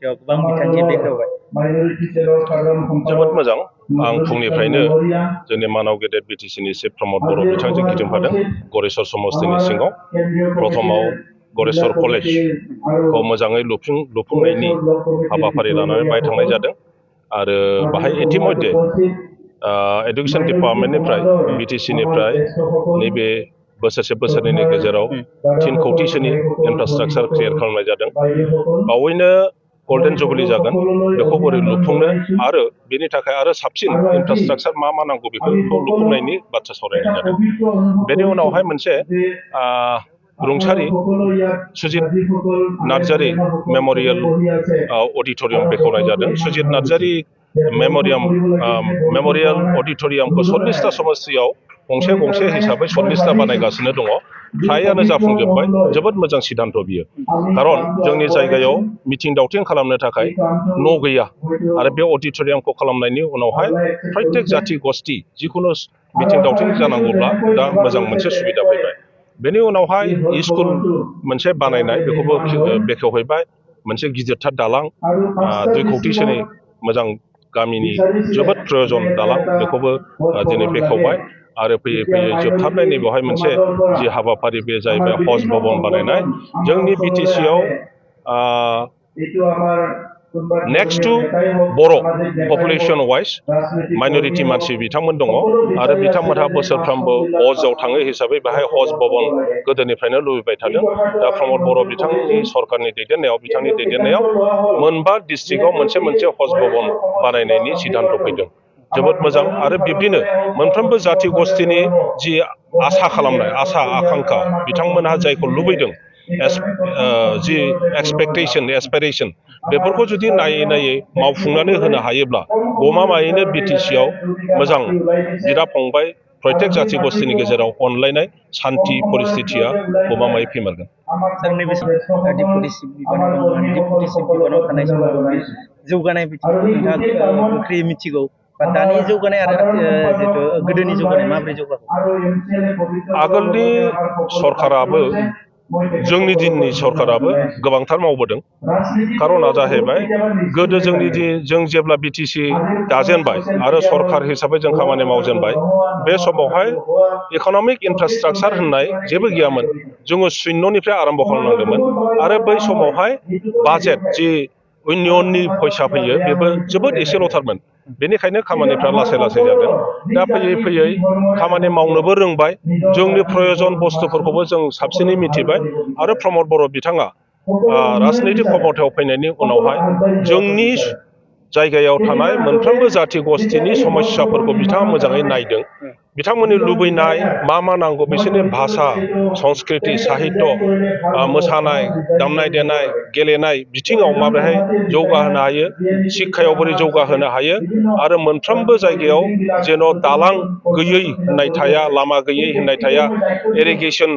बेयाव गोबां बिथांखि बेखेवबाय। जोबोद मोजां। आं फुंनिफ्रायनो जोंनि मानाव गेदेर बिटिसिनि चिफ प्रमद बर' बिथांजों गिदिंफादों गरेस्वर समस्तिनि सिङाव। प्रथमाव गरेस्वर कलेजखौ मोजाङै लुफुंनायनि हाबाफारि लानानै बाहाय थांनाय जादों आरो बाहाय इतिमध्ये एडुकेसन डिपार्टमेन्टनिफ्राय बिटिसिनिफ्राय नैबे बोसोरनैनि गेजेराव 3 कौटिसोनि इनफ्रास्ट्राक्चार क्रियेट खालामनाय जादों। बावैनो गल्डेन जुबली जागोन, बेखौ बोरै लुफुंनो आरो बेनि थाखाय आरो साबसिन इनफ्रास्ट्राक्चार मा नांगौ बेखौ लुफुंनायनि बाथ्रा सावरायनाय जादों। बेनि उनावहाय मोनसे रुंसारि सुजित नार्जारी मेम'रियेल अडिट'रियाम बेखेवनाय जादों। सुजित नार्जारी मेम'रियेल अडिट'रियामखौ 40टा समस्तियाव गंसे हिसाबै 40टा बानायगासिनो दङ। फ्रायानो जाफुंजोब्बाय। जोबोद मोजां सिद्धान्त बियो। खारन जोंनि जायगायाव मिथिं दावथिं खालामनो थाखाय न' गैया आरो बे अडिट'रियामखौ खालामनायनि उनावहाय प्रत्येक जाथि गस्थि जिखुनु मिथिं दावथिं जानांगौब्ला दा मोजां मोनसे सुबिदा फैबाय। बेनि उनावहाय स्कुल मोनसे बानायनाय बेखौबो बेखेवहैबाय। मोनसे गिदिरथार दालां 2 कौटिसोनि मोजां गामिनि जोबोद प्रयजन दालां बेखौबो दिनै बेखेवबाय आरो फैयै जोबथारनाय नैबेवहाय मोनसे जि हाबाफारि बे जाहैबाय हज भबन बानायनाय। जोंनि बिटिसियाव नेक्स्ट टु बर' पपुलेसन वाइज माइन'रिटि मानसि बिथांमोन दङ आरो बिथांमोनहा बोसोरफ्रोमबो हजआव थाङो हिसाबै बेहाय हज भबन गोदोनिफ्रायनो लुबैबाय थादों। दा प्रमद बर' बिथांनि सरकारनि बिथांनि दैदेननायाव मोनबा डिस्ट्रिक्टआव मोनसे हज भबन बानायनायनि सिद्धान्त फैदों। जोबोद मोजां आरो बिब्दिनो मोनफ्रोमबो जाथि गस्थिनि जि आसा खालामनाय आकांक्षा बिथांमोनहा जायखौ लुबैदों जि एसपिरेसन बेफोरखौ जुदि नायै मावफुंनानै होनो हायोब्ला गमामायैनो बिटिसियाव मोजां बिदा फंबाय प्रत्येक जाथि गस्थिनि गेजेराव अनलायनाय सान्थि परिस्थितिया गमामायै फैमारगोन। नैबे डिपुटि चिफ बिबानाव थानाय समाव जौगानाय बिथिंखौ नोंथाङा गोख्रैयै मिथिगौ बा दानि जौगानाय आरो जिहेतु गोदोनि जौगानाय माबोरै जौगाखो? आगोलनि सरकाराबो जोंनि दिननि सरकाराबो गोबांथार मावबोदों। खारना जाहैबाय गोदो जों जेब्ला बिटिसि दाजेनबाय आरो सरकार हिसाबै जों खामानि मावजेनबाय बे समावहाय इक'नमिक इनफ्रास्ट्राक्चार होननाय जेबो गैयामोन। जोङो शून्यनिफ्राय आरम्भ खालामनांदोंमोन आरो बै समावहाय बाजेट जि इउनियननि फैसा फैयो बेबो जोबोद एसेल'थारमोन। बेनिखायनो खामानिफ्रा लासै जादों। दा फैयै खामानि मावनोबो रोंबाय। जोंनि प्रयजन बुस्थुफोरखौबो जों साबसिनै मिथिबाय आरो प्रमद बर' बिथाङा राजनैतिक क्षमतायाव फैनायनि उनावहाय जोंनि जायगायाव थानाय मोनफ्रोमबो जाथि गस्थिनि समस्याफोरखौ बिथाङा मोजाङै नायदों। बिथांमोननि लुबैनाय मा नांगौ बिसोरनि भाषा संस्कृति साहित्य मोसानाय दामनाय देनाय गेलेनाय बिथिङाव माबोरैहाय जौगाहोनो हायो, शिक्षायाव बोरै जौगाहोनो हायो आरो मोनफ्रोमबो जायगायाव जेन' दालां गैयै होननाय थाया, लामा गैयै होननाय थाया, इरिगेसन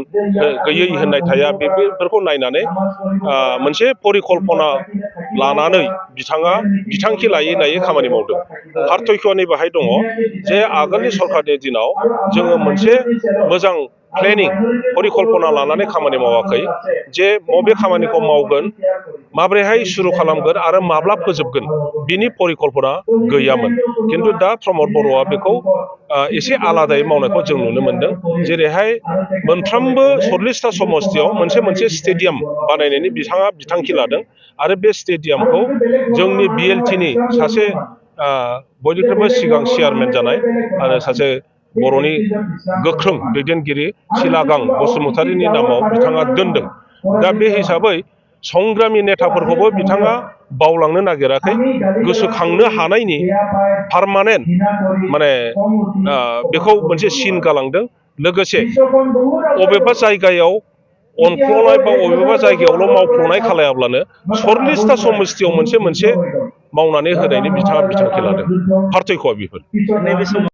गैयै होननाय थाया, बेफोरखौ नायनानै मोनसे परिकल्पना लानानै बिथाङा बिथांखि लायै खामानि मावदों। पार्थक्य'नि बाहाय दङ जे आगोलनि सरकारनि दिनाव जोङो मोनसे मोजां प्लेनिं परिकल्पना लानानै खामानि मावाखै जे बबे खामानिखौ मावगोन, माबोरैहाय सुरु खालामगोन आरो माब्ला फोजोबगोन बिनि परिकल्पना गैयामोन। खिन्थु दा प्रमद बर'आ बेखौ एसे आलादायै मावनायखौ जों नुनो मोनदों। जेरैहाय मोनफ्रोमबो 40टा समस्तियाव मोनसे स्टेडियाम बानायनायनि बिथाङा बिथांखि लादों आरो बे स्टेडियामखौ जोंनि BLTनि सासे बयनिख्रुइबो सिगां चेयारमेन जानाय आरो सासे बर'नि गोख्रों दैदेनगिरि सिलागां बसुमतारीनि नामाव बिथाङा दोनदों। दा बे हिसाबै संग्रामि नेताफोरखौबो बिथाङा बावलांनो नागिराखै, गोसोखांनो हानायनि पार्मानेन्ट बेखौ मोनसे सिन गालांदों। लोगोसे अबेबा जायगायाव अनफ्ल'नाय बा अबेबा जायगायावल' मावफ्ल'नाय खालायाब्लानो 40टा समस्तियाव मोनसे मावनानै होनायनि बिथाङा बिथांखि लादों। पार्थक्य'आ बेफोर।